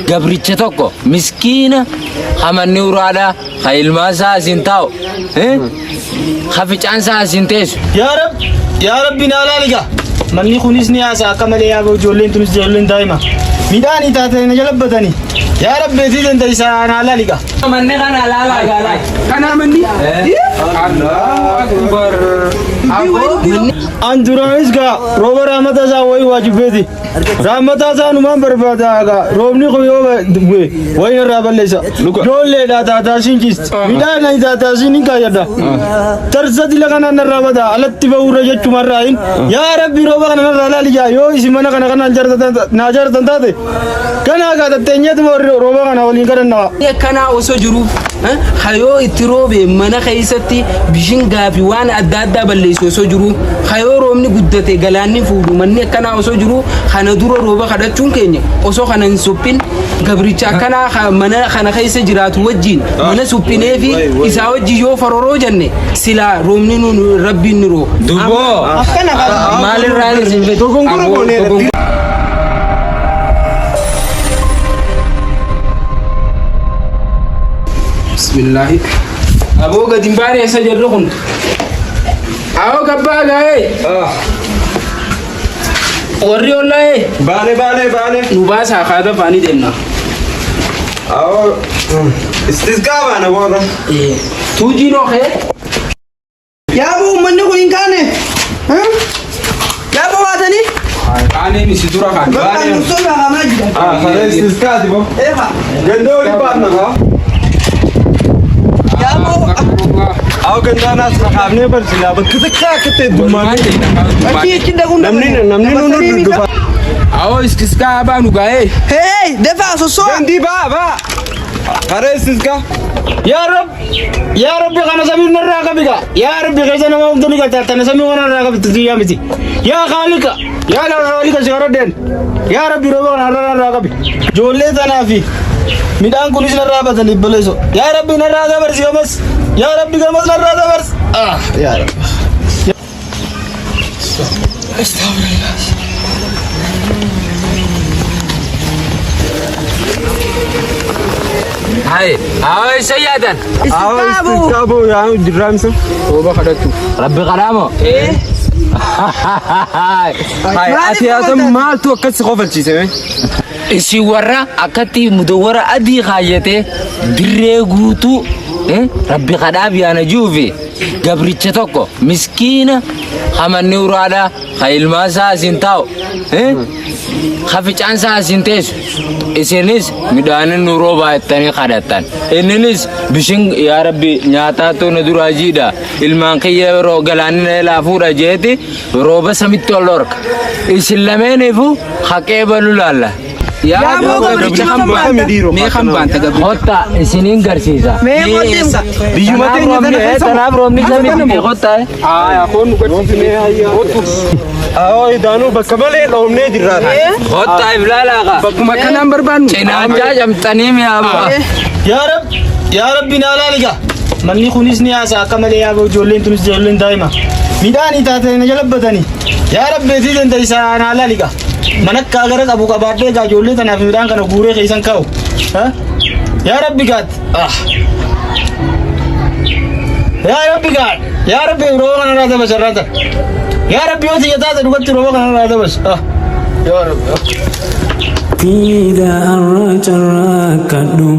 Gabricha tokko miskiina hamanni uraadhaa ka ilmaan isaa asiin taa'u ka ficaan isaa asiin teessu. Yaa Rabbi, yaa Rabbi naa laali gaa. Manni kunis ni haasa akka malee yaa ijoolleen tunis ijoolleen daa'ima. Midhaan taatee na jala batanii. Yaa Rabbi eetii dandeessaa naa laali gaa. Manni kana laalaa gaalaa. Kana manni. Allahu Akbar. An duraanis gaa rooba raamata isaa wayii waajibbeeti. Raamata isaa numaan barbaada gaa roobni kun yoo bu'e wayii irraa balleessa. Ijoolleedha taataa siin ciisti. Midhaan ani taataa siin hin kaayyadha. Tarsa dila kana narraa bada alatti bahuurra jechuma irraa hin. Yaa Rabbi rooba kana narraa laali jaa yoo isin mana kana kanaan naa jaartan taate. Kanaa gaa tatteenyeetuma rooba kana waliin kadhannaa. Akkanaa osoo jiru hayoo itti roobe mana keessatti bishingaa fi waan adda addaa balleessu osoo jiru hayoo roobni guddate galaanni fuudhu manni akkanaa osoo jiru kana dura rooba kadhachuun keenya osoo kana hin suphin gabricha akkanaa mana kana keessa jiraatu wajjin mana suphinee fi isaa wajjin yoo faroroo jenne silaa roobni nuun rabbiin ni rooba. Duboo maalirraan isin fedhe? Dogongora gooneera. Bismillaahi. Aboo gadi hin baane eessa jirru kun? Aboo gabbaa gaa'ee. Warri ollaa'ee. Baane baane baane. Nu baasaa kaata faanii deemna. Awoo istisqaa baana booda. Tuujiin ookee. Yaaboo uummanni kun hin kaane. Yaaboo baatanii. Kaanee misi dura kaan. Bakka nuuf kaa'amaa jira. Kana istisqaati bo. Eefa. Gandoo wali baanna kaa. Yaaboo. Awoo gandaanaas maqaafnee barsiilaa bakka takka akka ta'e dummaanee. Achi achi dhaquun Namni namni nu nu duddufa. Awoo istisqaa baanu gaa'ee. Hey, dafaa sossoo'a. Gandii baa baa. Kana istisqaa. Yaa Rabbi, yaa Rabbi kana samii narraa qabi gaa. Yaa Rabbi keessa nama humna ni galta tana samii waan narraa qabi tiyyaa miti. Yaa Khaalika, yaa Khaalika si horadheen. Yaa Rabbi rooba kana narraa qabi. Ijoollee tanaa fi midhaan kunis narraa batanii baleessu. Yaa Rabbi narraa dabarsi gamas. Yaa Rabbi gamas narraa dabarsi. Ah, yaa Rabbi. Haye, haa isa yaadan. Awoo istisqaa boo yaa jirraamsa. Rooba kadhachuuf. Rabbi kadhaamoo? Haye ati haasam maaltu akkas kofalchiise mee? Isin warra akkatti mudawwara adii kaayyatee dirree guutuu rabbi kadhaa biyyaana jiruufi gabricha tokko miskiina hamanni uraadhaa ka ilmaan isaa asiin taa'u ka ficaan isaa asiin teessu isinis midhaanin nu roobaa jettanii kadhattan inninis bishin yaa rabbi nyaataatu na duraa jiidha ilmaan kiyya yeroo galaanni na ilaa fuudha jeeti rooba samitti ol dhorka isin lameeniifu haqee balu laalla. Yaa Yaa aboo boo gabricha gabricha kan kan baanta. baanta. Mee kan baanta gabricha. Kotta isiniin garsiisa. Mee kotti. Biyyuma teenya tana keessa Tanaaf roobni samitti kotta. Haa koon nu garsiise. Kottu. Awoo idaanuu bakka malee dhoofnee jirra. Kotta iflaalaa kaa. Bakkuma akkanaan barbaannu. Cinaachaa camxanii mi'aa bu'a. Yaa Rabbi, yaa Rabbi naa laali gaa. Manni kunis ni haasa akka malee yaa ijoolleen tunis ijoolleen daa'ima. Midhaan taatee na jala batanii. Yaa Rabbi eetii dandeessaa naa laali gaa. Mana akka gara qabu qabaadhee gaa ijoollee tanaaf midhaan kana guuree keessan kaa'u. Yaa Rabbi gaat. Ah. Yaa Rabbi gaat. Yaa Rabbi rooba kana irraa dabas irraa ta'a. Yaa Rabbi yoo xiyya taate dhugatti rooba kana irraa dabas. Ah. Yaa Rabbi. Fiida arra carraaqqadhu.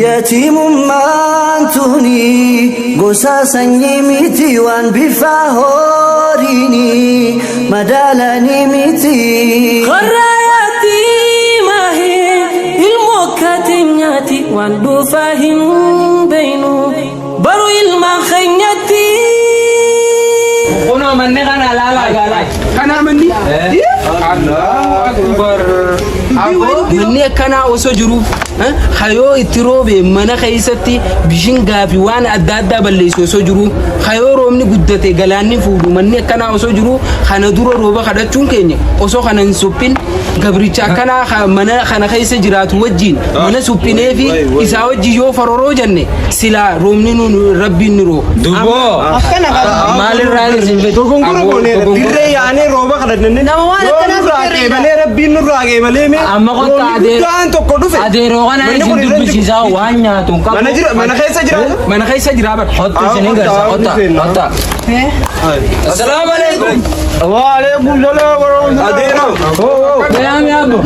Yatiimummaan tuni gosa sanyii miti waan bifa horiini madaalanii miti. Karra yatiimaa ilmoo kaatenyaati waan dhufaa hin beeynu baru ilmaan keenyatti. Kunoo manni kana laalaa gaalaa. Kana manni. Allahu Akbar. Manni akkanaa osoo jiru hayoo itti roobe mana keessatti bishingaa fi waan adda addaa balleessu osoo jiru hayoo roobni guddate galaanni fuudhu manni akkanaa osoo jiru kana dura rooba kadhachuun keenya osoo kana hin suphin gabricha akkanaa mana kana keessa jiraatu wajjin mana suphinee fi isaa wajjin yoo faroroo jenne silaa roobni nuun rabbiin ni rooba. Duboo maalirraan isin fedhe? Dogongora gooneera. Dirree yaanee rooba kadhannee. Nama waan Yoo akkanaa nurraa dhufeera qeebalee rabbiin nurraa qeebalee mee. Amma qotta Roobni adeer guddaan tokko dhufe. adeeroo kana Manni isin kun irra hin jiru. dubbisiisaa waan nyaatu hin qabu. Mana jira mana keessa jiraata. Mana keessa jira bara. Hotta isin hin garsa hotta hotta. Assalaamu alaikum. Wa alaikum salaam wa rahmatullahi. Adeeroo. Gayaami abbo.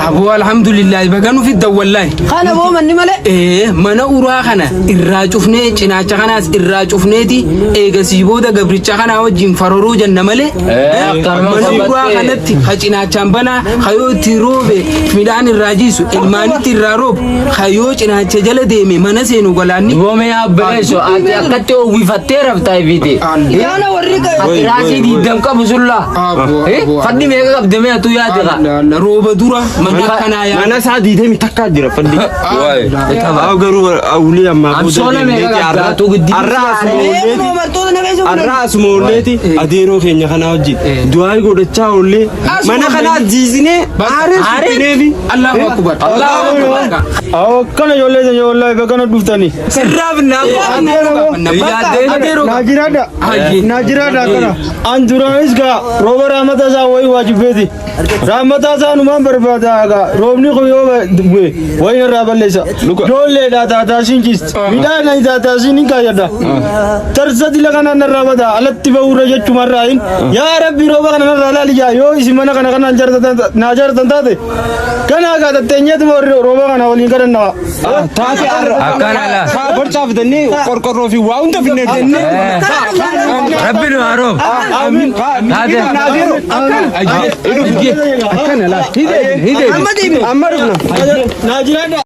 Aboo alhamdulillahi baga nu fiddan wallahi. Kana boo manni malee. Ee mana uraa kana irraa cufnee cinaacha kanaas irraa cufneeti eegasii booda gabricha kanaa wajjin faroroo jenna malee. Akkanuma Mana uraa qabattee. kanatti ha cinaachaan banaa hayoo itti roobe midhaan irraa jiisu ilmaanitti irraa roobu hayoo cinaacha jala deeme mana seenu galaanni. Duboomee abbeessu ati akkatti uwwifattee raftaa ifite. Yaana warri Ati raasii diidam qabu sulla. Fadhi meeqa qabde mee atu yaade qa. Rooba dura mana akkanaa yaa. Mana isaa diidamii takkaa jira fadhi. Haa garuu awulii ammaa booda Amsoona meeqa deemneeti qabda atu giddi. har'a asuma Ee oolleeti. martoota na keessa fuudhan. Har'a asuma oolleeti adeeroo keenya kanaa wajjin du'aa godhachaa oollee mana kanaa jiisinee aaree suphineefi. Allahu akbar. Allahu akbar. Awwa kana ijoollee teenya wallahi bakka na dhuftani. Sirraa binnaa. Naa jiraadha. Naa jiraadha akkana. An duraanis gaa rooba raamata isaa wayii waajibbeeti. Raamata isaa numaan barbaada gaa roobni kun yoo bu'e wayii narraa balleessa. Ijoolleedha taataasiin ciisti. Midhaan ani taataasiin hin kaayyadha. Tarsa dila kana narraa bada alatti bahuurra jechumarraa hin. Yaa Rabbi rooba kana narraa laali jaa yoo isin mana kana kanaan naa jaartan taate. Kanaa gaa tatteenyeetuma rooba kana waliin kadhanna. Taate har'a. Akkana laa. Borcaa fidannee qorqorroo fi waa hunda finnee jennee. Rabbi nu haa roobu. Amiin. Taate. Akkana laa. Hidee hidee. Amma deemi. Amma dhufna. Naa jiraadha.